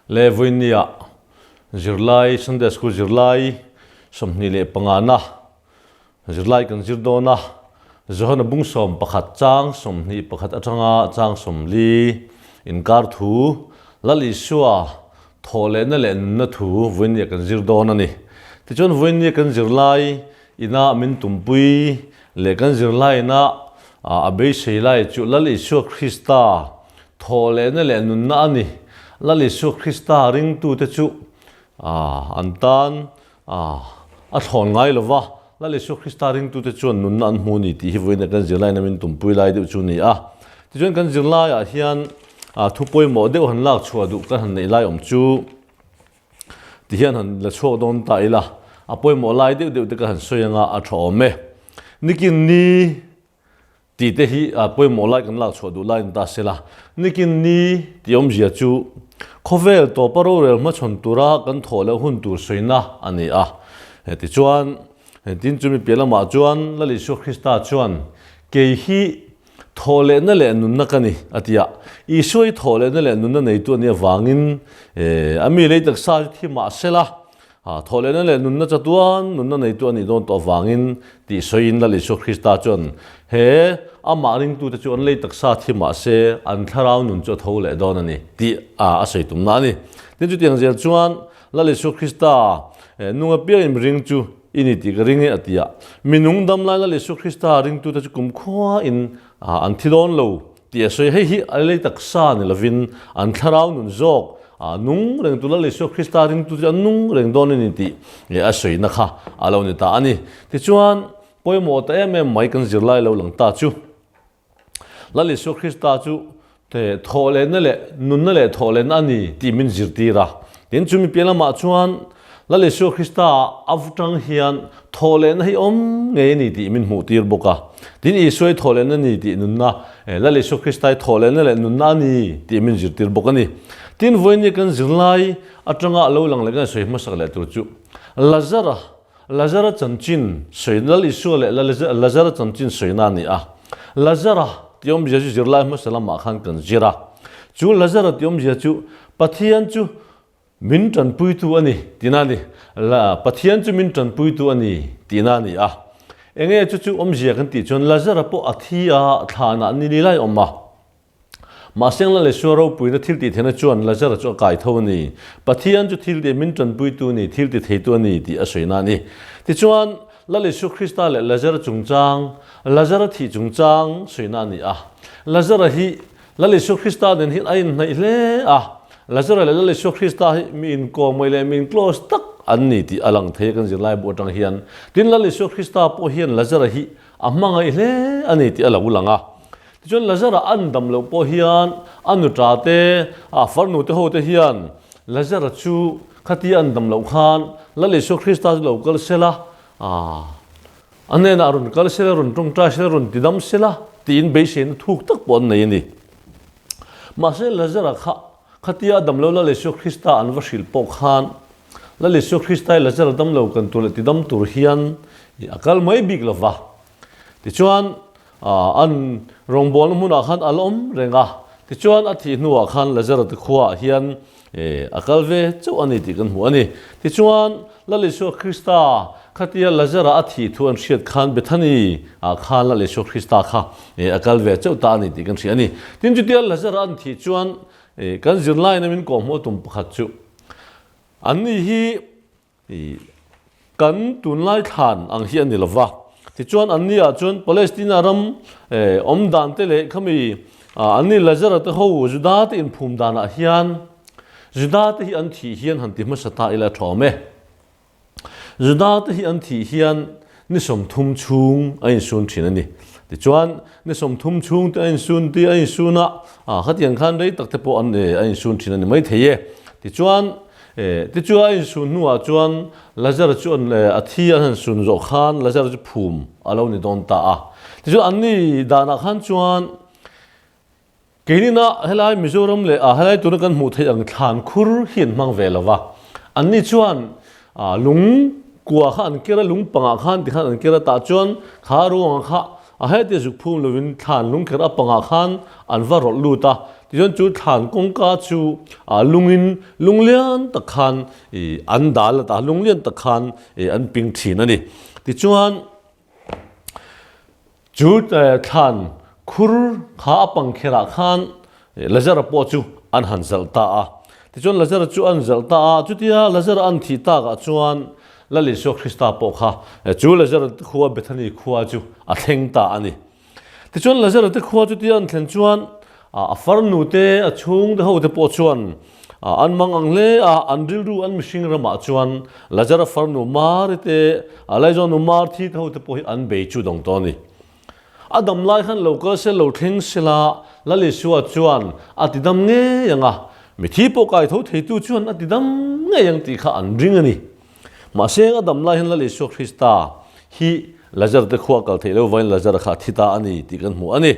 Le vawinia zirlai Sunday School zirlai 25 na zirlai kan zir dawn a, Johana bung 11 chang 21 atanga chang 40 inkar thu Lal Isua thawhlehna leh nunna thu vawinia kan zir dawn a ni. Tichuan vawinia kan zirlai ina min tumpui leh kan zirlai ina a beisei lai chu Lal Isua Krista thawhlehna leh nunna a ni. Lal Isua Krista ringtute chu an tan a thlawn ngai lo va, Lal Isua Krista ringtute chuan nunna an hmu a ni tih hi vawiin kan zirlaiin a min tumpui lai deuh chu a ni a. Tichuan kan zirlaiah hian thu pawimawh deuh han lak chhuah duh kan han neih lai awm chu ti hian han la chhuak dawn ta ila, a pawimawh lai deuh deuh te ka han sawi anga a tha awm e. Nikin ni Tih te hi a pawimawh lai kan lak chhuah duh lai ni ta se la, nikin ni tih awmzia chu khawvel tawpa rorel hmachhawn tura kan thawh leh hun tur sawina a ni a. Tichuan, tin chumi piah lamah chuan Lal Isua Krista chuan, Kei hi thawhlehna leh nunna ka ni, a ti a. Isua hi thawhlehna leh nunna neitu a nih avangin a mi lei taksa chu thi mah se la, Thawhlehna leh nunna chatuan nunna neitu a nih dawn tawh avangin tih sawiin Lal Isua Krista chuan he amah ringtute chu an lei taksa thi mah se an thlarau nun chu a tho leh dawn a ni tih a sawi tumna a ni. Tin chutiang zel chuan Lal Isua Krista nunga piangin ring chu i ni tih ka ring e a ti a. Mi nung dam lai Lal Isua Krista ringtute chu kumkhuain an thi dawn lo Tih a sawi, hei hi a lei taksa ni lovin an thlarau nun zawk a nung reng tu Lal Isua Krista ringtu chu an nung reng dawn a ni tih a sawina kha a lo ni ta a ni. Tichuan, pawimawh ta em em mai kan zirlai lo lang ta chu Lal Isua Krista chu thawhlehna leh nunna leh thawhlehna a ni tih min zirtir a. Tin, chumi piah lamah chuan Lal Isua Krista avtang hian thawhlehna hi awm ngei a ni tih min hmuhtir bawk a. Tin, Isua hi thawhlehna a ni tih nunna, Lal Isua Krista hi thawhlehna leh nunna a ni tih min zirtir bawk a ni. Tin, vawiin kan zirlai atanga lo lang leh kan sawi hmasak leh tur chu Lazara, Lazara chanchin sawi, Lal Isua leh Lazara chanchin sawina a ni a. Lazara tih awmzia chu zirlai hmasa lamah khan kan zir a. Chu Lazara tih awmzia chu Pathian chu Min tanpuitu a ni tihna a ni. La, Pathian chu min tanpuitu a ni tihna a ni a. Enge chu chu awmzia kan tih chuan Lazara pawh a thi a, thlanah ni li lai awm a. Mahse Lal Isua ropuina thil tih theihna chuan Lazara chu a kai tho a ni. Pathian chu thil tih min tanpuitu a ni, thil ti theitu a ni tih a sawina a ni. Tichuan, Lal Isua Krista leh Lazara chungchang, Lazara thih chungchang sawina a ni a. Lazara hi Lal Isua Krista nen hian a inhnaih hle a, Lazara leh Lal Isua Krista hi mi inkawmngaih leh mi in-close tak an ni tih a lang thei a kan zirlai bu atang hian. Tin, Lal Isua Krista pawh hian Lazara hi a hmangaih hle a ni tih a lo lang a. Tichuan, Lazara an dam loh pawh hian a nuta te, a farnu te ho te hian Lazara chu khatia an dam loh khan Lal Isua Krista chu lo kal sela, A hnenah rawn kal sela, rawn tawngtai sela, rawn tidam sela tiin beiseina thuk tak pawh an nei a ni. Mahse Lazara kha khatia a damlo Lal Isua Krista an va hrilh pawh khan Lal Isua Krista hi Lazara damlo kan tur leh tidam tur hian a kal mai bik lo va. Tichuan an rawngbawlna hmunah khan a la awm reng a. Tichuan a thih hnuah khan Lazara te khuaah hian A kal ve chauh a ni tih kan hmu a ni. Tichuan, Lal Isua Krista khatia Lazara a thih thu an hriat khan Bethany ah khan Lal Isua Krista kha a kal ve chauh ta a ni tih kan hria a ni. Tin, chutia Lazara an thih chuan kan zirlaiin a min kawhhmuh a tum pakhat chu anni hi I kan tunlai thlan ang hi a ni lova. Tichuan anni ah chuan Palestina ram awm dan te leh khami anni Lazara te ho Juda te inphum dan ah hian Juda te hi an thih hian han ti hmasa ta ila tha awm e. Juda te hi an thih hian ni 30 chhung a insun thin a ni. Tichuan ni 30 chhung te a insun ti a insun a, khatiang khan rei tak te pawh an a insun thin a ni maithei e. Tichuan Tichuan a insun hnuah chuan Lazara chu an a thi an han sun zawh khan Lazara chu phum a lo ni dawn ta a. Tichuan anni danah khan chuan keinina helai Mizoram leh a helai tuna kan hmuh theih ang thlan khur hi an hmang ve lo va. Anni chuan lung kua kha an ker a, lung pangah khan tikhan an ker a, tah chuan kha ruangah kha. A hetia zuk phum lovin thlan lungkher a pangah khan an va rawlh lut a, tichuan chu thlan kawngka chu lungin lung lian tak khan an dal a ta, lung lian tak khan an ping thin a ni. Tichuan chu thlan khur kha a pang kherah khan Lazara pawh chu an han zalh ta a. Tichuan Lazara chu an zalh ta a, chutia Lazara an thih takah chuan Lal Isua Krista pawh kha chu Lazara te khua Bethany khua chu a thleng ta a ni. Tichuan Lazara te khua chutia an thlen chuan a farnu te, a chhungte ho te pawh chuan an mang ang hle a, an rilru an mihring ramah chuan Lazara farnu Mari te, a laizawnnu Marthi te ho te pawh hi an bei chu dawng tawh a ni. A dam lai khan lo kal se lo thleng sela Lal Isua chuan a ti dam ngei ang a, mithi pawh kai tho theitu chuan a ti dam ngei ang tih kha an ring a ni. Mahse a dam lai hian Lal Isua Krista hi Lazar te khua kal theih lo vain Lazar kha a thi ta a ni tih kan hmu a ni.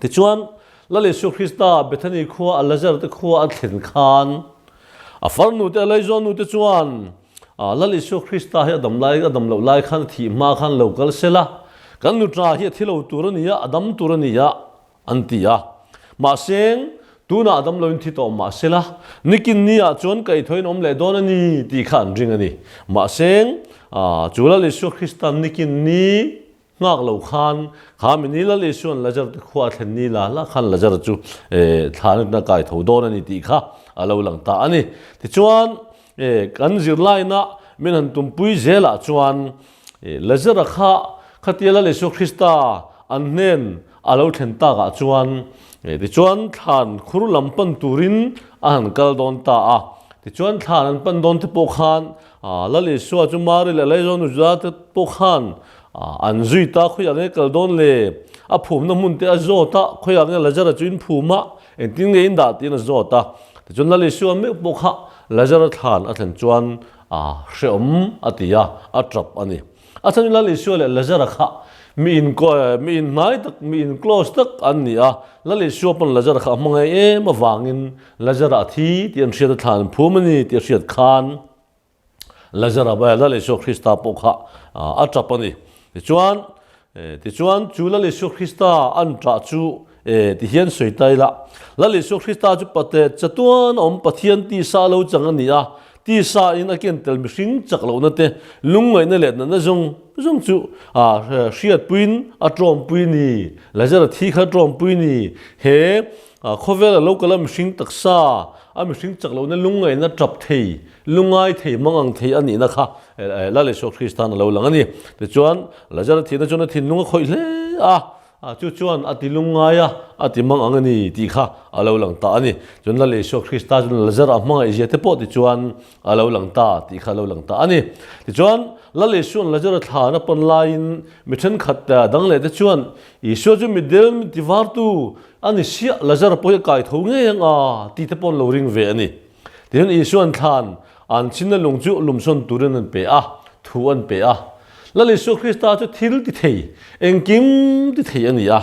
Tichuan, Lal Isua Krista Bethany khua a Lazar te khua a thlen khan a farnu te a laizawn nu te chuan Lal Isua Krista hi a dam lai a dam loh lai khan a thih hma khan lo kal sela, kan nutra hi a thi lo tur a ni a, a dam tur a ni a, an ti a. Mahse, tunah a dam loin thi tawh mah sela, nikin ni ah chuan kaihthawhin awm leh dawn a ni tih kha an ring a ni. Mahse, chu Lal Isua Krista nikin ni Nghak lo khan kha mi ni Lal Isua'n Lazar te khua a thlen ni la la khan Lazar chu thlan atna kai tho dawn a ni tih kha a lo lang ta a ni. Tichuan kan zirlaina min han tumpui zelah chuan Lazara kha khatia Lal Isua Krista an hnen a lo thlen takah chuan tichuan thlan khur lam pan turin a han kal dawn ta a. Tichuan thlan an pan dawn te pawh khan Lal Isua chu Mari leh Laizawn Juda te pawh khan an zui ta khawiah nge kal dawn le? A phumna hmun te a zawt a, khawiah nge Lazara chu in phum a, engtin nge in dah tiin a zawt a. Tichuan Lal Isua meuh pawh kha Lazara thlan a thlen chuan hrehawm a ti a, a tap a ni. A chhan chu Lal Isua leh Lazara kha mi in mi in hnai tak, mi in close tak an ni a. Lal Isua pawn Lazara kha a hmangaih em avangin Lazara a thi tih an hriat a, thlan an phum a ni tih a hriat khan Lazara Lal Isua Krista pawh kha a tap a ni. Tichuan, tichuan chu Lal Isua Krista an tah chu ti hian sawi ta ila, Lal Isua Krista chu pate chatuan awm Pathian tisa a lo chang a ni a, tisa in a ken tel mihring chak lohna te, lungngaihna leh natna zawng zawng chu hriatpuiin a tawmpui ni, Lazara thi kha a tawmpui ni, he khawvel a lo kal a mihring taksa, a mihring chak lohna lungngaihna tap thei, Lungai thei mang ang thei a nihna kha Lal Isua Kristan a lo lang a ni. Tichuan, Lazara thihna chuan a thinlung a khawih hle a, chu chuan a ti lungngai a, a ti mang ang a ni tih kha a lo lang ta a ni. Chuan Lal Isua Krista chuan Lazara a hmangaih zia te pawh tichuan a lo lang ta tih kha a lo lang ta a ni. Tichuan, Lal Isua'n Lazara thlan a pawn laiin mi thenkhat dang leh te chuan Isua chu mitdel mi tivartu a ni siah, Lazara pawh hi a kai tho ngei ang a tih te pawh an lo ring ve a ni. Tichuan Isua'n thlan an chhinna lung chu lumsawn turin an pe a, thu an pe a. Lal Isua Krista chu thil ti thei, engkim ti thei a ni a.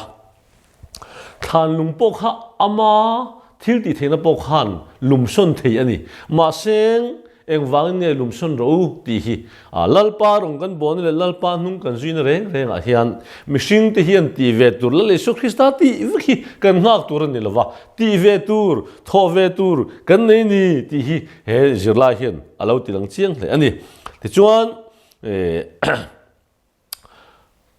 Thlan lung pawh kha ama thil tih theihna pawh khan lumsawn thei a ni. Mahse, engvangin nge lumsawn rawh u tih hi Lalpa rawng kan bawhna leh Lalpa hnung kan zuina reng rengah hian mihringte hian tih ve tur Lal Isua Krista tih vek hi kan nghak tur a ni lova. Tih ve tur, thawh ve tur kan nei ni tih hi he zirlai hian a lo ti lang chiang hle a ni. Tichuan,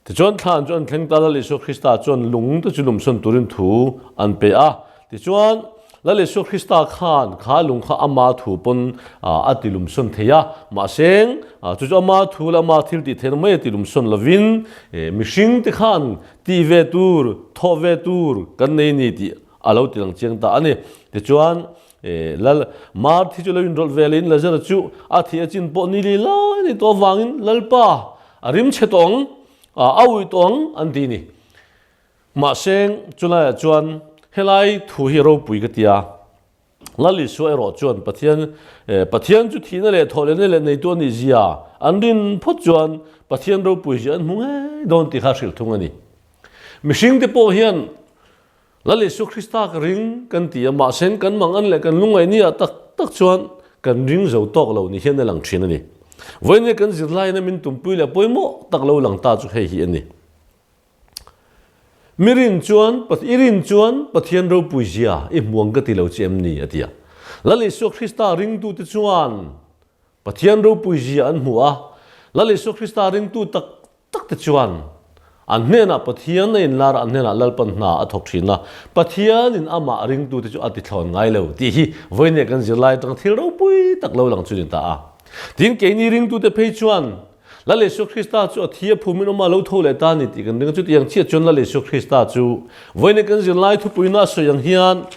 tichuan thlan chu an thleng ta, Lal Isua Krista chuan lung te chu lumsawn turin thu an pe a. Tichuan, Lal Isua Krista khan kha lung kha ama thu pawn a ti lumsawn thei a, mahse chu chu ama thu leh ama thil tih theihna mai a ti lumsawn lovin mihring te khan Tih ve tur, thawh ve tur kan nei ni tih a lo ti lang chiang ta a ni. Tichuan, Lal Marthi chu lo inrawlh ve lehin Lazara chu a thih a chin pawh ni li lai ni tawh avangin Lalpa a rim chhe tawh ang, a uih tawh ang an ti ni. Mahse, chulaiah chuan helai thu hi ropui ka ti a. Lal Isua erawh chuan Pathian, Pathian chu thihna leh thawhlehna leh neitu a nih zia an rin phawt chuan Pathian ropui zia an hmu ngei dawn tih kha a hrilh thung a ni. Mihringte pawh hian Lal Isua Krista ka ring kan ti a, mahse kan mangan leh kan lungngaihni ah tak tak chuan kan ring zo tawk lo ni hian a lang thin a ni. Vawiin kan zirlaina min tumpui leh pawimawh tak lo lang ta chu hei hi a ni. Mi rin chuan, i rin chuan Pathian ropui zia i hmuang ka ti lo che em ni? a ti a. Lal Isua Krista ringtute chuan Pathian ropui zia an hmu a, Lal Isua Krista ringtu tak tak te chuan an hnenah Pathian a inlar a, an hnenah Lalpan hna a thawk thin a, Pathianin amah ringtute chu a ti thlawn ngai lo tih hi vawiin kan zirlai atanga thil ropui tak lo lang chu ni ta a. Tin, keini ringtute phei chuan Lal Isua Krista chu a thi a phumin awm a, lo tho leh ta a ni tih kan ring a. Chutiang chiah chuan Lal Isua Krista chu vawiin kan zirlai thupuina a sawi ang hian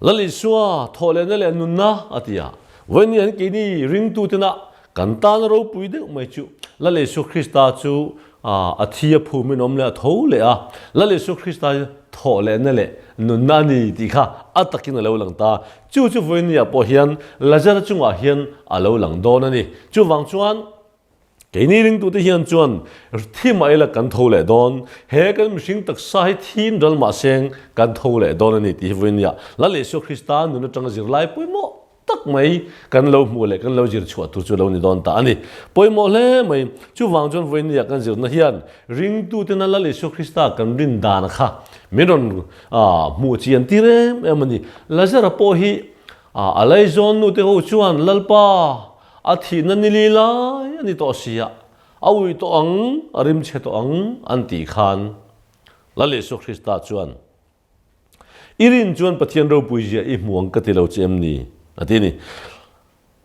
Lal Isua thawhlehna leh nunna a ti a. Vawiin hian keini ringtutena kan tana ropui deuh mai chu Lal Isua Krista chu a thi a phumin awm leh a tho leh a. Lal Isua Krista hi thawhlehna leh nunna a ni tih kha a takin a lo lang ta. Chu chu vawiin pawh hian Lazara chungah hian a lo lang dawn a ni. Chuvang chuan Keini ringtute hian chuan thi mah ila kan tho leh dawn, he kan mihring taksa hi thin ral mah seng kan tho leh dawn a ni tih hi vawiin nia Lal Isua Krista nun atanga zirlai pawimawh tak mai kan lo hmuh leh kan lo zir chhuah tur chu lo ni dawn ta a ni. Pawimawh hle mai. Chuvang chuan vawiin nia kan zirna hian ringtutena Lal Isua Krista kan rin dan kha min rawn hmuh chian tir em em a ni. Lazara pawh hi a laizawn nute ho chuan Lalpa A thihna ni li lai a ni tawh si a, a ui tawh ang, a rimchhe tawh ang an tih khan Lal Isua Krista chuan, I rin chuan Pathian ropui zia i hmu ang ka ti lo che em ni? a ti a ni.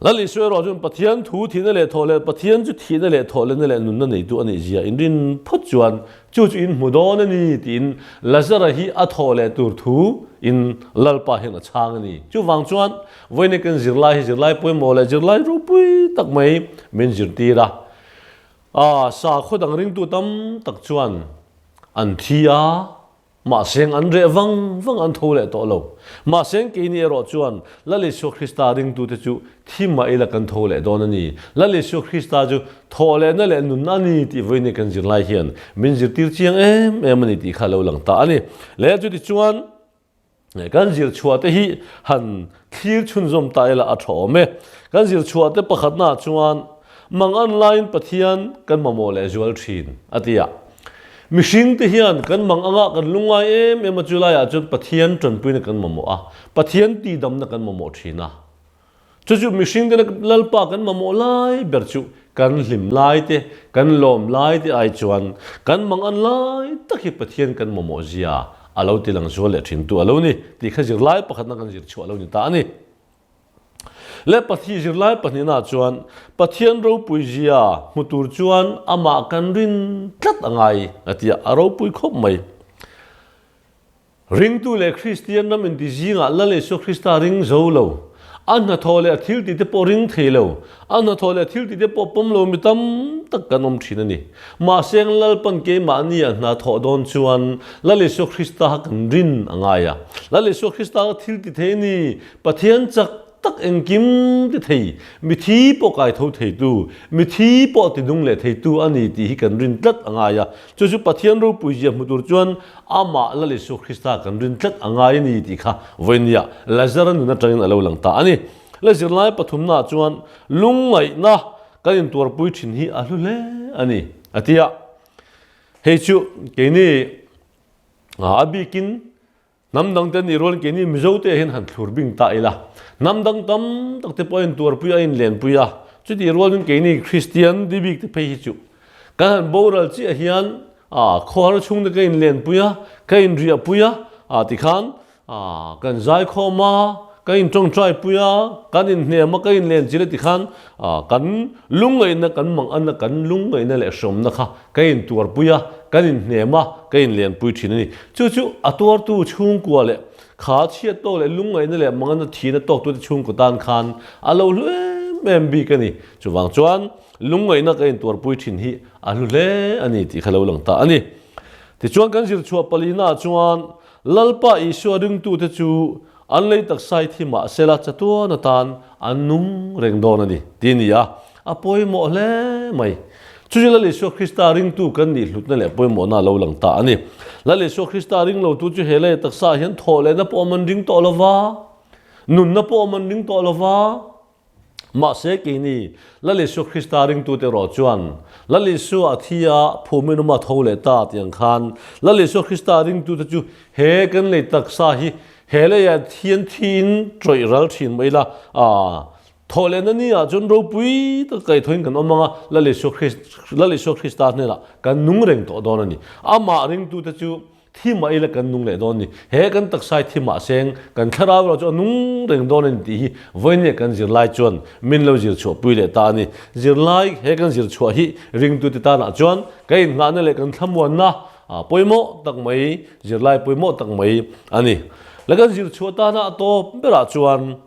Lal Isua erawh chuan Pathian thu thihna leh thawh leh Pathian chu thihna leh thawh lehna leh nunna neitu a nih zia in rin phawt chuan chu chu in hmu dawn a ni tiin Lazara hi a thawh leh tur thu in Lalpa hian a chhang a ni. Chuvang chuan Vawiin kan zirlai hi zirlai pawimawh leh zirlai ropui tak mai min zirtir a. Aa, sakhaw dang ringtu tam tak chuan an thi a, mahseng an reh vang vang an tho leh tawh lo. Mahseng keini erawh chuan Lal Isua Krista ringtute chu thi mah ila kan tho leh dawn a ni. Lal Isua Krista chu thawh lehna leh nunna a ni tih vawiin kan zirlai hian min zirtir chiang em em a ni tih kha a lo lang ta a ni. Leh chutichuan. Kan zir chhuah te hi han thlir chhunzawm ta ila a tha awm e. Kan zir chhuah te pakhatnaah chuan mangan laiin Pathian kan mamawh leh zual thin a ti a. Mihring te hian kan mang anga kan lungngai em em a chu laiah chuan Pathian tanpuina kan mamawh a, Pathian tihdamna kan mamawh thin a. Chu chu mihring tena Lalpa kan mamawh lai ber chu kan hlim lai te, kan lawm lai te ai chuan kan mangan lai tak hi Pathian kan mamawh zia a lo ti lang zual leh thin tu a lo ni tih kha zirlai pakhatna kan zir chhuah a lo ni ta a ni. Leh Pathi zirlai pahnihna chuan Pathian ropui zia hmu tur chuan amah kan rin tlat a ngai a ti a, a ropui khawp mai. Ringtu leh Kristian ram inti zingah Lal Isua Krista ring zo lo, a hnathawh leh a thiltihte pawh ring thei lo, a hnathawh leh a thiltihte pawh pawm lo mi tam tak kan awm thin a ni. Mahse Lalpan keimahni a hna thawh dawn chuan Lal Isua Krista kha kan rin a ngai a. Lal Isua Krista kha thilti thei a ni, Pathian chak tak engkim ti thei, mithi pawh kai tho theitu, mithi pawh ti nung leh theitu a ni tih hi kan rin tlat a ngai a. Chu chu Pathian ropui zia hmu tur chuan amah Lal Isua Krista kan rin tlat a ngai a ni tih kha vawinia Lazara nun atangin a lo lang ta a ni. La zirlai pathumnaah chuan lungngaihna kan intuarpui thin hi a hlu hle a ni a ti a. Hei chu keini a bikin Hnam dangte nih rualin keini Mizote hian han thlur bing ta ila, hnam dang tam tak te pawh a intuarpui a, a inlenpui a, chutih rualin keini Kristian di bik te phei hi chu kan han boral chiah hian khawhar chhung te ka inlenpui a, ka inriahpui a, tikhan kan zaikhawm a, ka intawngtaipui a, kan inhnem a, ka inlenchilh a tikhan kan lungngaihna, kan manganna, kan lungngaihna leh hreawmna kha Ka intuarpui a, kan inhnem a, ka inlenpui thin a ni. Chu chu a tuartu chhungkua leh kha chhiat tawk leh lungngaihna leh manganna thihna tawktute chhungkaw tan khan a lo hlu em em bik a ni. Chuvang chuan lungngaihna ka intuarpui thin hi a hlu hle a ni tih kha lo lang ta a ni. Tichuan kan zirchhuah palinaah chuan Lalpa Isua ringtute chu An lei taksa hi thi mah sela chatuan atan an nung reng dawn a ni, ti ni a, a pawimawh hle mai. Chu chu Lal Isua Krista ringtu kan nih hlutna leh pawimawhna a lo lang ta a ni. Lal Isua Krista ring lotu chu he lei taksa ah hian thawh lehna pawh awm an ring tawh lo va, nunna pawh awm an ring tawh lo va. Mahse keini Lal Isua Krista ringtute erawh chuan Lal Isua a thi a, phumin awm a tho leh ta tih ang khan Lal Isua Krista ringtute chu he kan lei taksa hi he leiah thian thiin tawih ral thin mai ila, a thawh lehna ni ah chuan ropui tak kaihthawhin kan awm ang a, Lal Isua Lal Isua Krista hnenah kan nung reng tawh dawn a ni. Amah ringtute chu Thi mah ila kan nung leh dawn ni. He kan taksai thi mah seng, kan thlarau erawh chu a nung reng dawn a ni tih hi vawinia kan zirlai chuan min lo zir chhuah pui leh ta a ni. Zirlai he kan zir chhuah hi ringtute tanah chuan kan inngahna leh kan thlamuanna pawimawh tak mai, zirlai pawimawh tak mai a ni. La kan zir chhuah tana a tawp berah chuan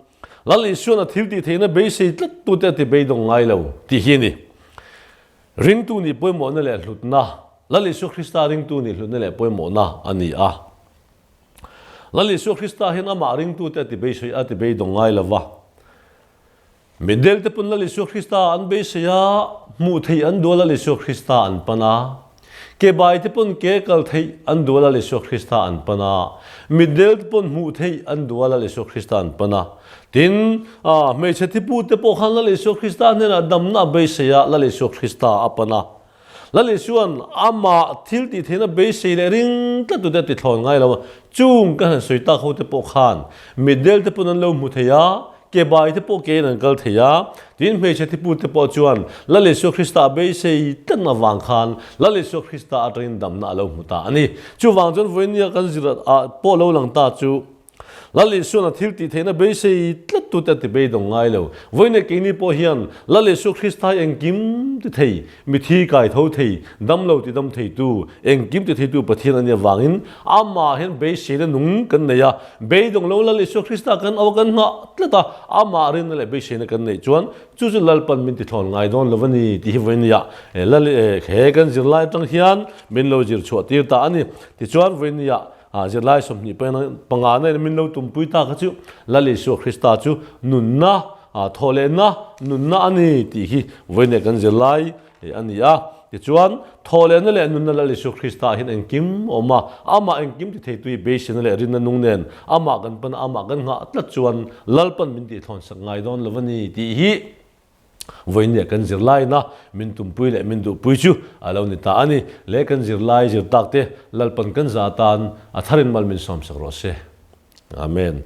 Lal Isuan a thil tih theihna beisei tlat tute a ti beidawng ngai lo tih hi a ni. Ringtu nih pawimawhna leh hlutna, Lal Isua Krista ringtu nih hlutna leh pawimawhna a ni a. Lal Isua Krista hian amah ringtute a ti beisei a ti beidawng ngai lo va. Mitdelte pawn Lal Isua Krista an beisei a, hmuh theih an duh a Lal Isua Krista an pan a. Ke baite pawn ke kal theih an duh a Lal Isua Krista an pan a. Mitdelte pawn hmuh theih an duh a Lal Isua Krista an pan a. Tin, hmeichhe thipute pawh khan Lal Isua Krista hnenah damna a beisei a, Lal Isua Krista a pan a. Lal Isua'n amah thil tih theihna beisei leh ring tlatute a ti thlawn ngai lo a, chung ka han sawi tak hote pawh khan mitdelte pawn an lo hmu thei a, ke baite pawh kein an kal thei a. Tin, hmeichhe thipute pawh chuan Lal Isua Krista a beisei tlatna avang khan Lal Isua Krista atangin damna a lo hmu ta a ni. Chuvang chuan vawinia kan zir ah pawh lo lang ta chu, Lal Isuan a thil tih theihna beisei tlat tute a ti beidawng ngai lo. Vawiin keini pawh hian Lal Isu Krista hi engkim ti thei, mithi kai tho thei, damlo ti dam theitu, engkim ti theitu Pathian a nih avangin amah hian beiseina nung kan nei a. Beidawng lo Lal Isua Krista kan au kan nghah tlat a, amah rinna leh beiseina kan neih chuan chu chu Lalpan min ti thlawn ngai dawn lo a ni tih hi vawiin Lal he kan zirlai atang hian min lo zir chhuah tir ta a ni. Tichuan vawiin Zirlai 25 na in min lo tumpui ta kha chu Lal Isua Krista chu nunna, thawhlehna nunna a ni tih hi vawiin kan zirlai a ni a. Tichuan, thawhlehna leh nunna Lal Isua Krista hian engkim a awm a, amah engkim ti theitu hi beiseina leh rinna nung nen amah kan pan a, amah kan nghah tlat chuan Lalpan min tihthlawnsak ngai dawn lo a ni tih hi Vawinia kan zirlaina min tumpui leh min duhpui chu a lo ni ta a ni. Le kan zirlai zir tak te Lalpan kan za atan a tharin mal min sawmsak rawh se. Amen.